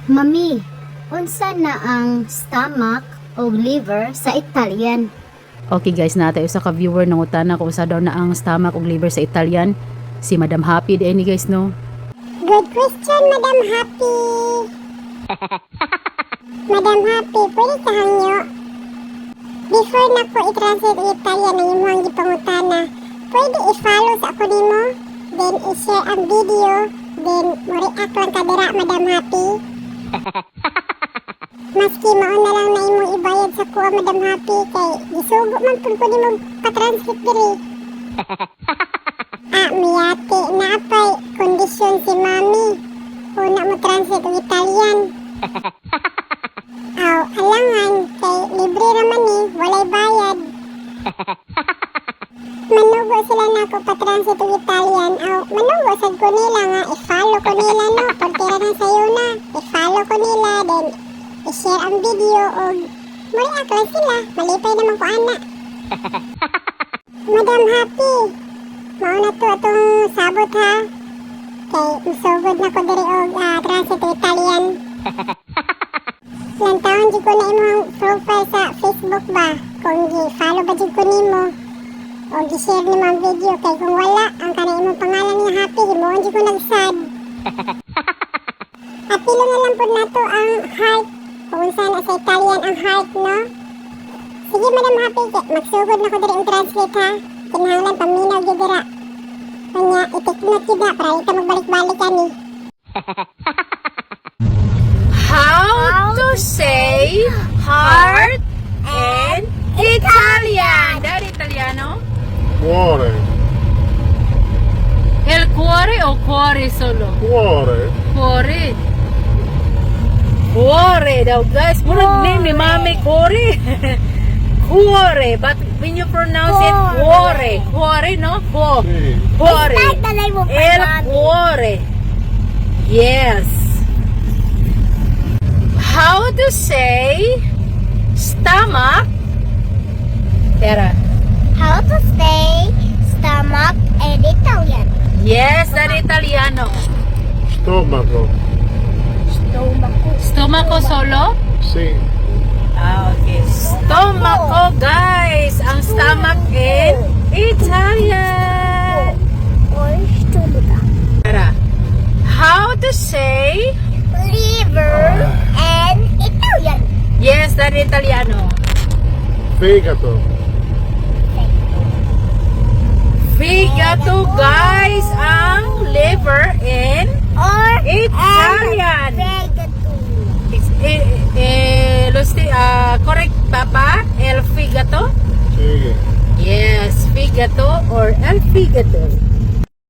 Mami, unsa na ang stomach o liver sa Italian? Okay guys, natay usa ka viewer nang utana kung usa daw na ang stomach ug liver sa Italian. Si Madam Happy di ni guys no. Good question, Madam Happy. Madam Happy, pwede ka hangyo? Before na ko i-translate ang Italian ang imong gipangutana, pwede i-follow sa ako nimo, then i-share ang video, then mo-react lang ka dira, Madam Happy. Maski mauna lang na imong ibayad sa kuha, Madam Happy, kay gisugo man pud ko nimo pa-translate diri. Miyati, naapay kondisyon si Mami. Una mo translate ang Italian. Alangan, kay libre raman walay bayad. Manugo sila na ako pa-translate ang Italian. Manugo sad ko nila nga, i-follow ko nila no, pagtira na sayo na. I-follow ko nila, then i-share ang video o mariak lang sila, malipay naman ko anak. Madam Happy, mauna to atong sabot ha. Kay musugod na ko diri og translate Italian. Lantaon di ko na imong profile sa Facebook ba? Kung i-follow ba di ko nimo? O i-share nimo ang video kay kung wala, ang kanang imong pangalan ni Happy, himuon di ko nagsad. Apilo na lang po nato ang heart. Kung saan sa Italian ang heart, no? Sige, Madam Happy, magsugod na ko diri og translate ha. Kinahanglan paminaw gyud dira. Kanya, i-take note kita para ito magbalik-balik kani. How to say heart in Italian? Dari Italiano? Cuore, El cuore o cuore solo? cuore, Cuore. Cuore daw guys. Murag name ni Mami Cuore. Cuore. But when you pronounce it cuore. Cuore no? sì, Cuore. El cuore. Yes. How to say stomach? Tara. How to say stomach in Italian? Yes, dari Italiano. stomaco, Stomaco solo? sì, Okay. Stomaco, guys. Ang stomach in Italian. Or stomach. Tara. How to say? Liver and Italian. Yes, dari Italiano. fegato, Figato, guys. Ang liver in Or Italian. Correct, Papa? El figato? sì, Yes, figato or el figato.